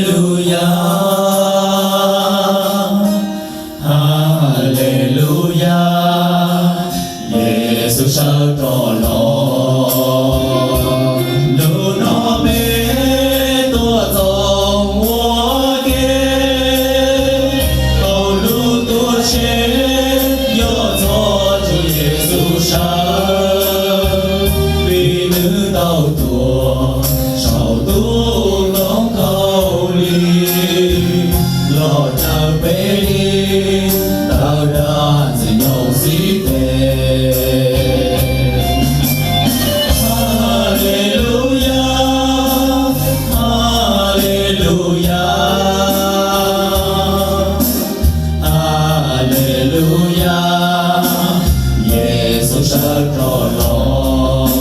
Haleluya, haleluya, Yexus sawv rov los. Hnub no peb tuaj txog ua ke, hauv lub tuam tsev yog txog tus Yexus sawv, vim nws tau tuag saum tus ntoo khaub lig los raws peb li ntawm dab Ntxwg Nyoog xib teg. Haleluya, haleluya, haleluya, Yexus sawv rov los.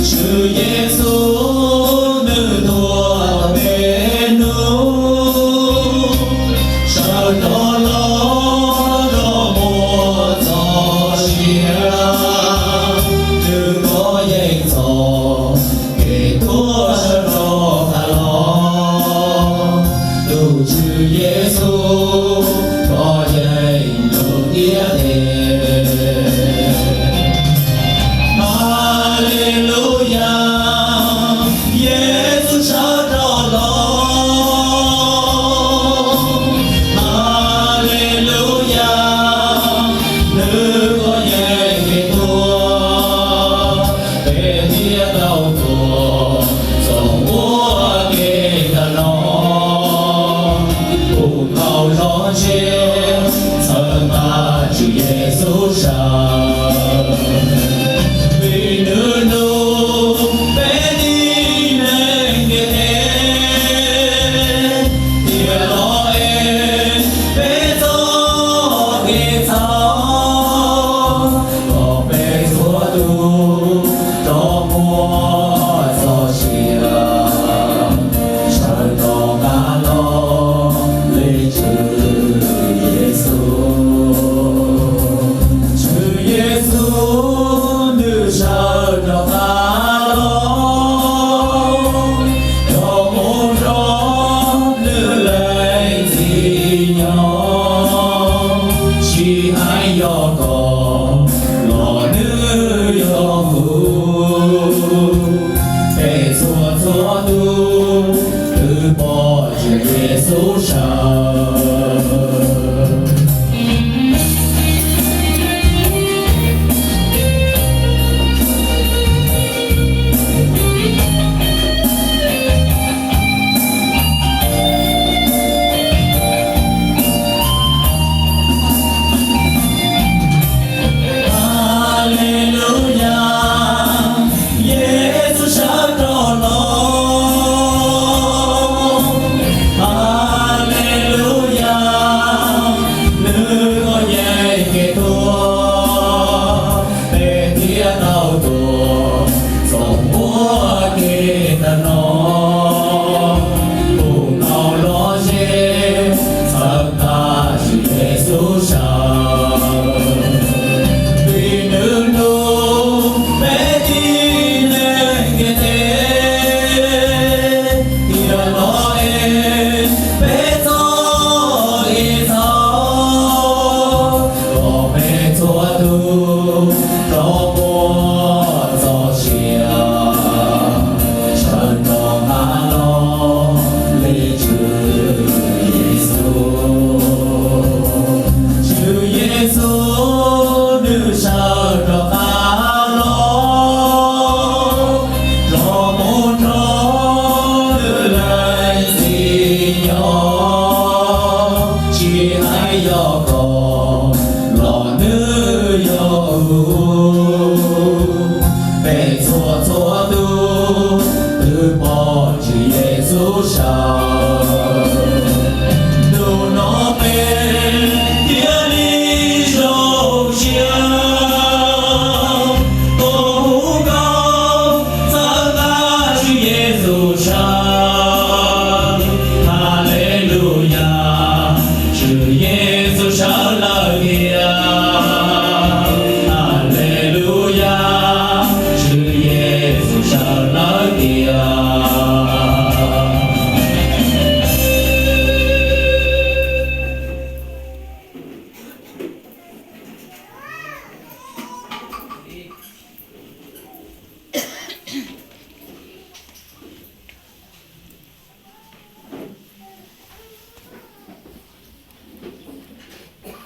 Tswv Yexus nws tuag tau peb hnub, sawv rov los rov muaj txoj sia, nws kov yeej txog kev tuag sawv rov qab los. Tus Tswv Yexus kov yeej nws tiab tes. Haleluya, Yexus sawv rov los. Haleluya, nws kov yeej kev tuag, peb thiaj tau tuaj txog ua ke ntawm no. Kuv kaus hlob ntshe txhawb nqa Tswv Yexus sawv, vim nws nug peb tib neeg ntiaj teb tias los ev peb txoj kev txhaum, kom peb txhua tus rov muaj txoj sia sawv rov qab los li Tswv Yexus. Tswv Yexus nws sawv rov qab los, rov mus nrog nws leej txiv nyob, tsis hais yog koj los nws yog kuv, peb txhua txhua tus twb pom Tswv Yexus sawv. Haleluya, Yexus sawv rov los. Haleluya, nws kov yeej kev tuag, peb thiaj tau tuaj txog ua ke ntawm no. Kuv kaus hlob ntshe txhawb nqa Tswv Yexus sawv, vim nws nug peb tib neeg ntiaj teb tias los ev peb txoj kev txhaum, kom peb txhua tus rov muaj txoj sia sawv rov qab los li Tswv Yexus. Tswv Yexus nws sawv rov qab los, rov mus nrog nws leej txiv nyob, tsis hais yog koj los nws yog kuv, peb txhua txhua tus twb pom Tswv Yexus sawv.